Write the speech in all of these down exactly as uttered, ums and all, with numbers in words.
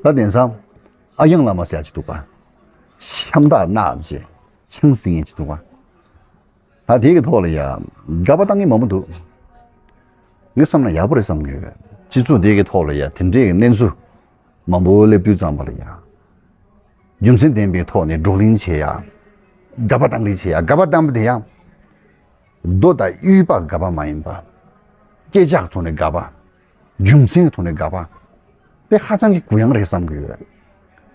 ད་དེང་སང་ཨ་ཡང་བླ་མ་ཟེར་ཡ་ཅིག་འདུག་པ། ཤམ་ཐབས་གནག་པོ་ཅིག་ཆང་ཟིང་ཡ་ཅིག་འདུག་པ། ད་དེ་གི་ཐོག་ལ་ཡ་དགག་པ་བཏང་མཁན་མང་པོ་འདུག། ངས་བསམ་ན་ཡག་པོ་རེད་བསམ་གྱི་ཡོད། སྤྱི་ཚོགས་དེ་གི་ཐོག་ལ་ཡ་དེ་འདྲའི་གི་གནས་ཚུལ་མང་པོ་སླེབས་དུས་ཙམ་པ་ལ་ཡ། རྒྱུ་མཚན་ལྡན་པའི་ཐོག་ནས་བགྲོ་གླེང་བྱེད་ཡ། དགག་པ་བཏང་རེས་བྱེད་ཡ། དགག་པ་བཏང་པ་དེ་ཡང་། མདོ་དང་དབུས་པ་དགག་པ་མ་ཡིན་པ། སྐད་ཆ་གི་ཐོག་ནས་དགག་པ། རྒྱུ་མཚན་གྱི་ཐོག་ནས་དགག་པ། དེ་ཧ་ཅང་གི་གུ་ཡངས་རེད་བསམ་གྱི་ཡོད།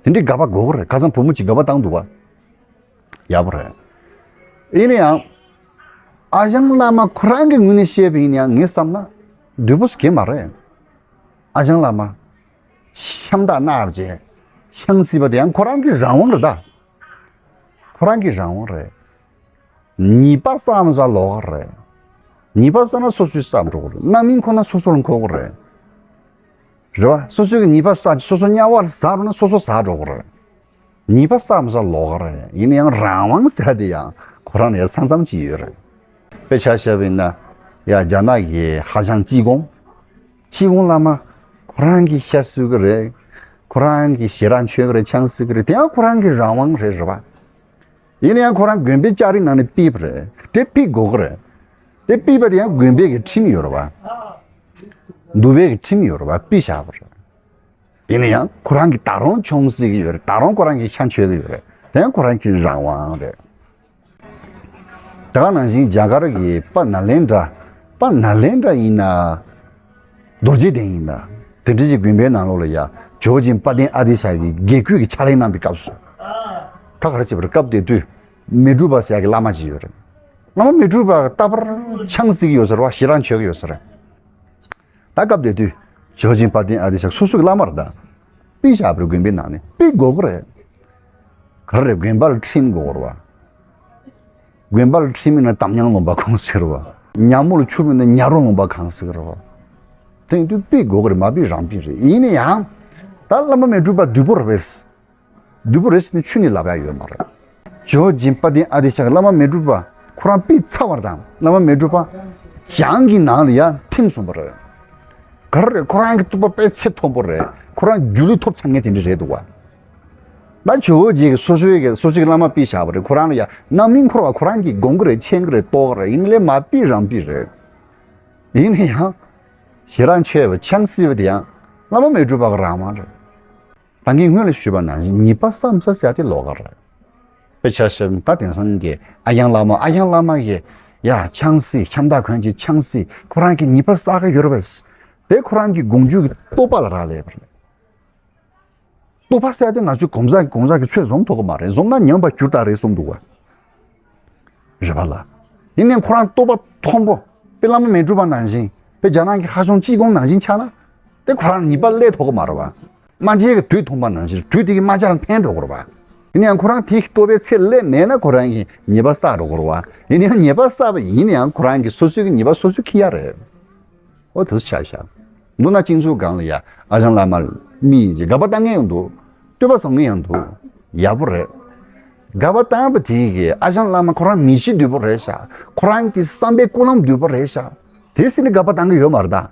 དེ་འདྲའི་དགག་པ་དགོས་ཀྱི་རེད། ཁ་སང་བུ་མོ་གཅིག་དགག་པ་བཏང་འདུག་པ། ཡག་པོ་རེད། ཡིན་ན་ཡང་། ཨ་ཞང་བླ་མ་ཁོ་རང་གི་ངོས་ནས་བཤད་པ་ཡིན་ན་ཡང་ངས་བསམ་ན། བདུད་པོ་ཟེར་གྱི་མ་རེད། ཨ་ཞང་བླ་མ། ཤམ་ཐབས་གནག་པོ་ཅིག་ཆང་བཟི་བ་དེ་ཡང་ཁོ་རང་གི་རང་དབང་རེད་ད། ཁོ་རང་གི་རང་དབང་རེད། ཉེས་པ་བསགས་མ་བསགས་ལོགས་ཀ་རེད། ཉེས་པ་བསགས་ན་སོ་སོས་བསགས་འགྲོ་གི་རེད། རྣམ་སྨིན་འཁོར་ན་སོ་སོ་ལ་འཁོར་གི་རེད། རེད་བ། སོ་སོ་གི་ཉེས་པ་བསགས་སོ་སོ་དམྱལ་བར་ཟག་འགྲོ་ན་སོ་སོ་ཟག་འགྲོ་གི་རེད། ཉེས་པ་བསགས་མ་བསགས་ལོགས་ཀ་རེད། ཡིན་ན་ཡང་རང་དབང་ཟེར་དེ་ཡང་ཁོ་རང་ལ་ཡང་ས་མཚམས་ཅིག་ཡོད་རེད། དཔེ་ཆ་བཞག་པ་ཡིན་ན། ཡ་རྒྱ་ནག་གི་ཧ་ཅང་ཅི་གོང་། ཅི་གོང་བླ་མ། ཁོ་རང་གི་ཤ་གསོད་གི་རེད། ཁོ་རང་གི་ཞེ་དྲག་མཆོད་གི་རེད། ཆང་བཟི་གི་རེད། དེ་ཡང་ཁོ་རང་གི་རང་དབང་རེད། རེད་བ། ཡིན་ན་ཡང་ཁོ་རང་དགོན་པའི་ལྕགས་རི་ནང་ནས་ཕུད་པ་རེད། དེ་ཕུད་དགོས་ཀྱི་རེད། དེ་ཕུད་པ་དེ་ཡང་དགོན་པའི་གི་ཁྲིམས་ཡོད་རེད་བ། འདུལ་བའི་གི་ཁྲིམས་ཡོད་རེད་བ། ཕུད་བཞག་པ་རེད། ཡིན་ན་ཡང་ཁོ་རང་གི་ད་རུང་ཆང་བཟི་གི་ཡོད་རེད། ད་རུང་ཁོ་རང་གི་ཤ་མཆོད་གི་ཡོད་རེད། དེ་ཡང་ཁོ་རང་གི་རང་དབང་རེད། ད་ག་ནང་བཞིན་རྒྱ་གར་གི་པ་ནཱ་ལེནྡྲ། པ་ནཱ་ལེནྡྲ་ཡིན་ན། རྡོ་རྗེ་གདན་ཡིན་ན། དེ་འདྲ་ཅིག་དགོན་པའི་ནང་ལོགས་ལ་ཡ། ཇོ་བོ་རྗེ་དཔལ་ལྡན་ཨ་ཏི་ཤ་གི་དགེ་བསྐོས་ཀྱི་ཕྱག་ལས་གནང་བའི་སྐབས་སུ། ད་ག་རེ་བྱེད་པ་རེད། སྐབས་དེ་དུས་མི་འགྲུབ་པ་ཟེར་ཡ་གི་བླ་མ་ཅིག་ཡོད་རེད། བླ་མ་མི་འགྲུབ་པ་རྟག་པར་ཆང་བཟི་གི་ཡོད་ས་རེད་བ། ཞེ་དྲག་མཆོད་ཀྱི་ཡོད་ས་རེད། ད་སྐབས་དེ་དུས་ཇོ་བོ་རྗེ་དཔལ་ལྡན་ཨ་ཏི་ཤ་སོ་སོ་གི་བླ་མ་རེད་ད། ཕུད་བཞག་པ་རེད། དགོན་པའི་ནང་ནས་ཕུད་དགོས་ཀྱི་རེད། ག་རེ་རེད། དགོན་པ་ལ་ཁྲིམས་དགོས་རེད་བ། དགོན་པ་ལ་ཁྲིམས་མེད་ན་དམ་ཉམས་ལུང་པ་གང་ཟེར་བ། ཉ་མོ་ལ་ཆུ་མེད་ན་ཉ་རོ་ལུང་པ་གང་ཟེར་བ། དེང་དུས་ཕུད་དགོས་ཀྱི་རེད། མ་ཕུད་རང་ཕུད་རེད། ཡིན་ན་ཡང་། ད་བླ་མ་མི་འགྲུབ་པ་བདུད་པོ་རེད་པས། བདུད་པོ་རེད་ཟེར་ནས་ཆུ་ནས་ལབ་ཡ་ཡོད་མ་རེད། ཇོ་བོ་རྗེ་དཔལ་ལྡན་ཨ་ཏི་ཤ་གི་བླ་མ་མི་འགྲུབ་པ་ཁོ་རང་ཕུད་ཚར་བ་དང་། བླ་མ་མི་འགྲུབ་པ་བྱང་གི་ནང་ལ་ཡ་ཐིམ་སོང་བ་རེད། ག་རེ་རེད། ཁོ་རང་གི་ཐུག་པ་དཔེ་ཚད་མཐོན་པོ་རེད། ཁོ་རང་སྒྱུ་ལུས་ཐོབ་ཚར་མཁན་དེ་འདྲ་རེད་འདུག་བ། ད་ཇོ་བོ་རྗེ་གིས་སོ་སོའི་གི་སོ་སོའི་གི་བླ་མ་ཕུད་བཞག་པ་རེད། ཁོ་རང་ལ་ཡ་རྣམ་སྨིན་འཁོར་བ་ཁོ་རང་གིས་སྒོམ་གི་རེད། མཁྱེན་གི་རེད། རྟོགས་གི་རེད། ཡིན་ནའི་མ་ཕུད་རང་ཕུད་རེད། ཡིན་ན་ཡང་། ཞེ་དྲག་མཆོད་པ་ཆང་བཟི་བ་དེ་ཡང་བླ་མ་མི་འགྲུབ་པ་གི་རང་དབང་རེད། ད་ངས་སྔོན་ལ་ཞུས་པ་ནང་བཞིན་ཉེས་པ་བསགས་མ་བསགས་ཟེར་ཡ་དེ་ལོགས་ཀ་རེད། དཔེ་ཆ་བཞག་ད་དེང་སང་གི་ཨ་ཡང་བླ་མ། ཨ་ཡང་བླ་མ་གིས་ཡ་ཆང་བཟི། ཤམ་ཐབས་གང་བྱེད། ཆང་བཟི། ཁོ་རང་གིས་ཉེས་པ་བསགས་ཀྱི་ཡོད་རེད་པས། དེ་ཁོ་རང་གི་དགོངས་རྒྱུད་ཀྱི་རྟོགས་པ་ལ་རག་ལས་པ་རེད། རྟོགས་པ་ཟེར་ཡ་དེ་ང་ཚོའི་གོང་ས་གོང་ས་གི་ཆོས་འཛོམས་ཐུབ་ཀྱི་མ་རེད། འཛོམས་ན་ཉམས་པར་གྱུར་ད་རེད་གསུངས་འདུག་བ། རེད་པ་ལ། ཡིན་ནའི་ཁོ་རང་རྟོགས་པ་མཐོན་པོ། དཔེ་བླ་མ་མི་འགྲུབ་པ་ནང་བཞིན། དཔེ་རྒྱ་ནག་གི་ཧ་ཅང་ཅི་གོང་ནང་བཞིན་ཆགས་ན། དེ་ཁོ་རང་ལ་ཉེས་པ་སླེབས་ཐུབ་ཀྱི་མ་རེད་བ། རྨ་བྱའི་གི་དུད་འཐུང་པ་ནང་བཞིན་དུད་དེ་གི་རྨ་བྱ་ལ་འཕེན་འགྲོ་གི་རེད་བ། ཡིན་ནའང་ཁོ་རང་དེའི་རྟོགས་པའི་ཚད་སླེབས་མེད་ན་ཁོ་རང་གིས་ཉེས་པ་བསགས་འགྲོ་གི་རེད་བ། ཡིན་ནའང་ཉེས་པ་བསགས་པ་ཡིན་ནའང་ཁོ་རང་གིས་སོ་སོའི་གི་ཉེས་པ་སོ་སོས་འཁྱེར་ཡ་རེད། ཨོ་དེ་ཚོ་ཆ་བཞག་མདོར་ན་སྤྱི་ཚོགས་སྒང་ལ་ཡ་ཨ་ཞང་བླ་མ་མི་ཡིན་གྱི་དགག་པ་བཏང་མཁན་ཡང་འདུག་བསྟོད་པ་བཟང་ངན་ཡང་འདུག་ཡག་པོ་རེད། དགག་པ་བཏང་བ་དེ་གིས་ཨ་ཞང་བླ་མ་ཁོ་རང་མི་གཤིས་བདུད་པོ་རེད་ཤག་ཁོ་རང་གི་བསམ་པའི་ཀུན་སློང་བདུད་པོ་རེད་ཤག་དེ་ཟེར་ནས་དགག་པ་བཏང་གི་ཡོད་མ་རེད་ད།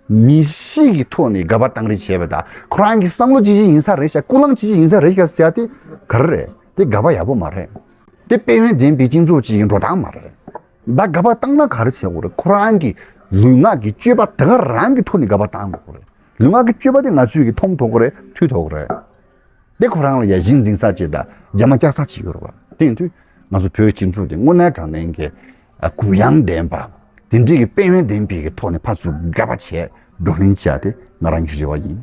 མི་གཤིས་ཀྱི་ཐོག་ནས་དགག་པ་བཏང་རེས་བྱས་པ་དང་ཁོ་རང་གི་བསམ་བློ་ཅི་ཞིག་ཡིན་ས་རེད་ཤག་ཀུན་སློང་ཅི་ཞིག་ཡིན་ས་རེད་ཤག་ཟེར་ཡ་དེ་ག་རེ་རེད། དེ་དགག་པ་ཡག་པོ་མ་རེད། དེ་དཔལ་ཡོན་ལྡན་པའི་སྤྱི་ཚོགས་ཅིག་གི་འགྲོ་སྟངས་མ་རེད། ད་དགག་པ་བཏང་ན་ག་རེ་བྱེད་དགོས་རེད། ཁོ་རང་གི་ལུས་ངག་གི་སྤྱོད་པ་དེ་ག་རང་གི་ཐོག་ནས་དགག་པ་བཏང་དགོས་རེད། ལུས་ངག་གི་སྤྱོད་པ་དེ་ང་ཚོས་ཀྱི་མཐོང་ཐུབ་ཀྱི་རེད། ཐུབ་ཐུབ་ཀྱི་རེད། དེ་ཁོ་རང་ལ་ཡ་གཞི་འཛིན་ས་ཅིག་དང་རྒྱ་མ་བཀྱག་ས་ཅིག་ཡོད་རེད་བ། དེ་ཡིན་དུས་ང་ཚོ་བོད་སྤྱི་ཚོགས་དེ་དངོས་གནས་དྲང་གནས་ཀྱི་གུ་ཡངས་ལྡན་པ། དེ་འདྲའི་གི་དཔལ་ཡོན་ལྡན་པའི་གི་ཐོག་ནས་ཕར་ཚུར་དགག་པ་བྱས་བགྲོ་གླེང་བྱས་ཏེ་ང་རང་གི་རེ་བ་ཡིན།